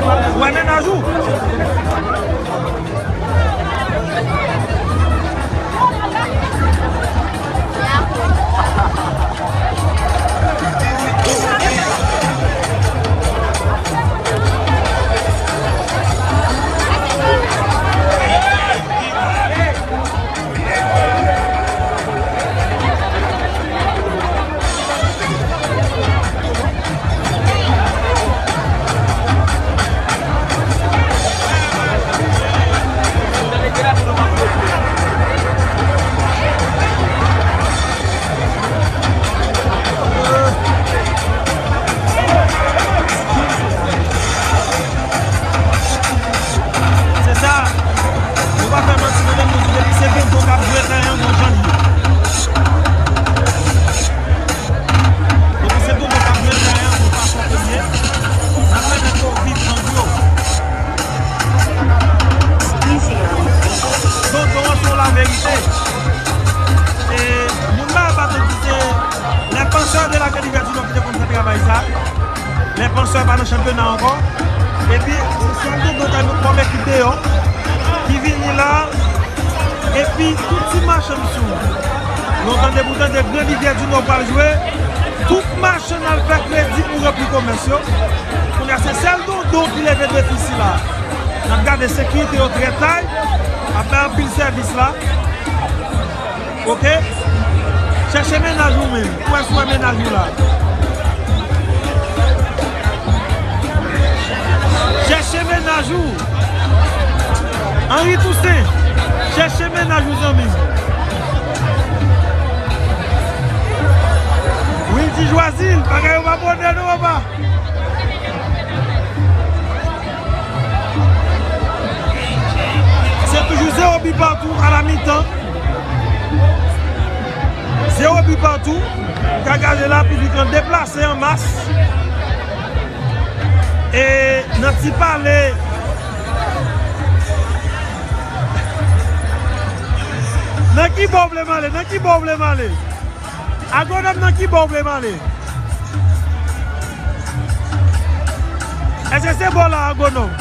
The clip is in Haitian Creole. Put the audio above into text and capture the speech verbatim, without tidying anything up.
Ou wè mennaj ou? Se sa. Nou pa fè manti, medam, nou di depi se Dodo k ap jwe teren an, gon jan l ye. Depi se Dodo k ap jwe teren an, gon fason ke l ye, n ap pèmèt yo viv lang yo. Dodo an se yon laverite. E moun la pa t di se les penseurs de la Grande Rivière du Nord ki te konn fè travay sa. Les penseurs pa nan chanpyona ankò. Epi, se sèl Dodo kay met kòm ekip deyò ki vini la. Epi, tout ti machann sou. Nou tande pou tande Grande Rivière du Nord pral jwe. Tout machann al fè kredi pou ranpli komès yo. Kounye a, se sèl Dodo ki leve defi sila. N ap gade sekirite yo trè tay. Ap bay anpil sèvis la. Oke? Chèche mennaj ou menm. Ou wè si w wè mennaj ou la. Chèche mennaj ou. Henri Toussaint. Chèche mennaj ou, zanmi m. Wildy Joisil. Bagay yo pa bonè non, papa. Se toujou zéro bi partou a la mitan. Zéro bi partou. Ou ka gade la, piblik lan deplase an mas. E nan ti pale. Nan ki bò w vle m ale? Nan ki bò w vle m ale? Agwonòm, nan ki bò w vle m ale? Èske se bò la, Agwonòm?